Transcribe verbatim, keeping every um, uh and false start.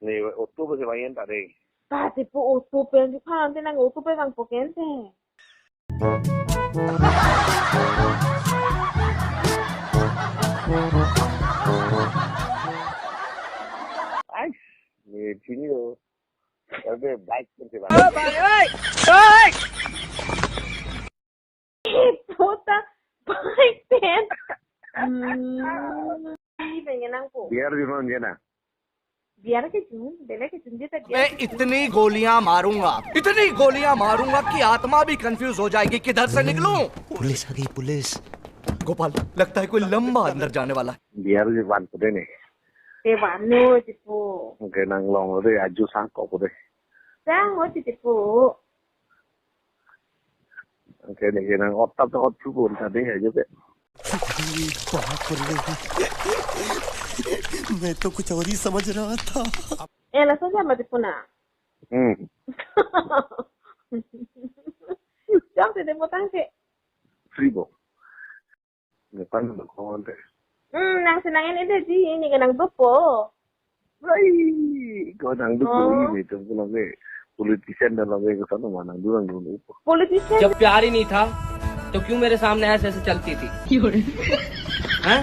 Ne auto besi bang-en ta dei. Ta tipo auto pen di phan te nang auto pen bang poken te. Ai, ne chini lo. Abe bike pen si bang. Puta, bike pen. Hmm. Ini pengen nangpo. Biar di mana na? Biar ke jun, bele ke jun dia tak biar. मैं इतनी गोलियां मारूंगा, इतनी गोलियां मारूंगा कि आत्मा भी कंफ्यूज हो जाएगी, किधर से निकलूं। पुलिस आ गई, पुलिस। गोपाल, लगता है कोई लंबा अंदर जाने वाला है। Biar di van pu dei ne. Te van no tipo. Oke, nang long dei, aju sangkok pu dei. Sang ho tipo. Oke, ne nang otap to otap pun tadi aja deh. अरे बाप रे, मैं तो कुछ और ही समझ रहा था। Eh, langsung sama tipo na. Hmm. Jam te demo tang te. Seribu. Depan lo kawan te. Hmm, nang senang ini deh ji, ini ke nang dopo. Ai, ko nang dopo ini tu pulang ke politician dalam ke sana mana dulu nang dopo. Politician. जब प्यार ही नहीं था तो क्यों मेरे सामने ऐसे ऐसे चलती थी? हैं?